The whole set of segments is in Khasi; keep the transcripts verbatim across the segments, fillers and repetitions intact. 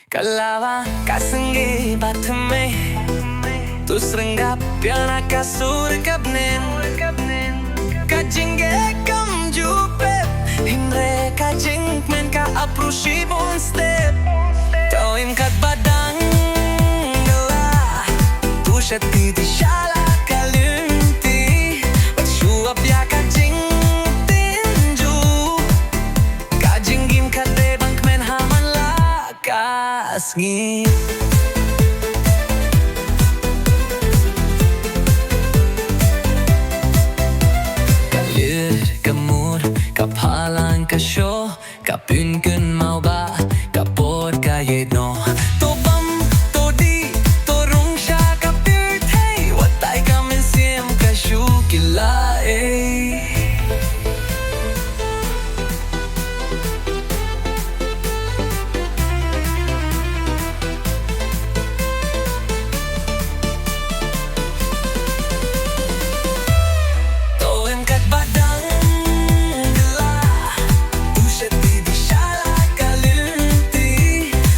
Ka lawa ka sngi ba thymmai, to srengap ïa na ka sur ka bneng. Ka jingeh kam ju pep, hynrei ka jingkmen ka ap ruh shibun step. To im katba dang la, to shet ti di sha la ka lynti, bad shu ap ïa ka jingtynjuh. Ka jingim ka dei ban kmen ha man la ka sngi. Ka liar ka mur, ka phalang ka shoh, ka pynkynmaw ba ka por ka ïaid noh. To bam, to dih, to rung sha ka pyrthei, wat ai ka mynsiem ka shu kylla ei. To im katba dang la, to shet ti di sha la ka lynti,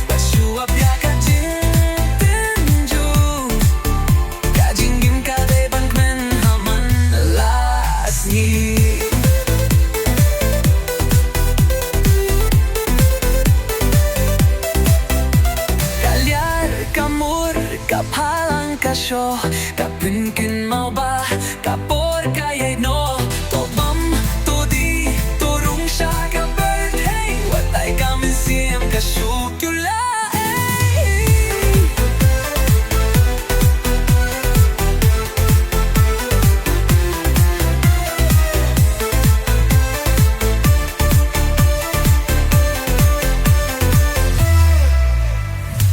bad shu ap ïa ka jingtynjuh. Ka jingim ka dei ban kmen ha man la sngi. Ka liar ka mur, ka phalang ka shoh, ka pynkynmaw ba ka por ka ïaid noh. To bam, to dih, to rung sha ka pyrthei, wat ai ka mynsiem ka shu kylla ei.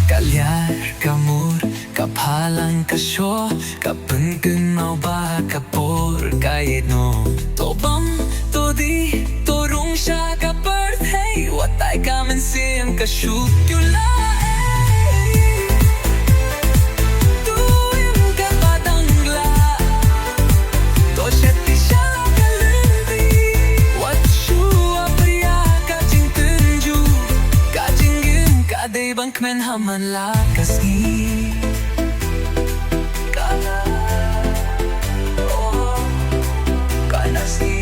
Ka liar ka mur, ka phalang ka shoh, ka pynkynmaw ba ka por ka ïaid noh. To bam, to dih, to rung sha ka pyrthei, wat ai ka mynsiem ka shu kylla ei. To im katba dang la, to shet ti sha la ka lynti, wat shu ap ïa ka jingtynjuh. Ka jingim ka dei ban kmen ha man la ka sngi. Ka la, oh, ka la sngi.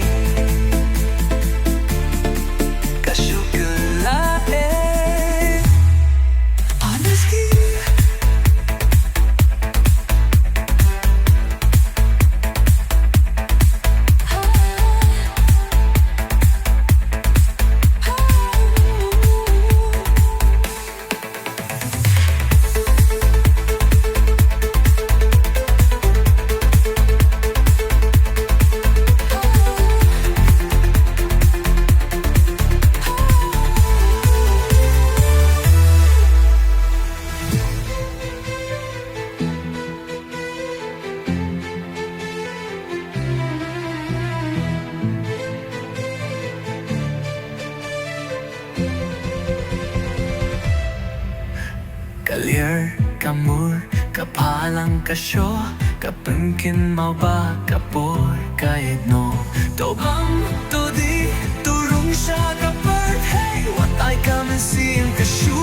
Ka shu kylla ei. Ka la sngi. Ka liar ka mur, ka phalang ka shoh, ka pynkynmaw ba ka por ka ïaid noh. To bam, to dih, to rung sha ka pyrthei, wat ai ka mynsiem ka shu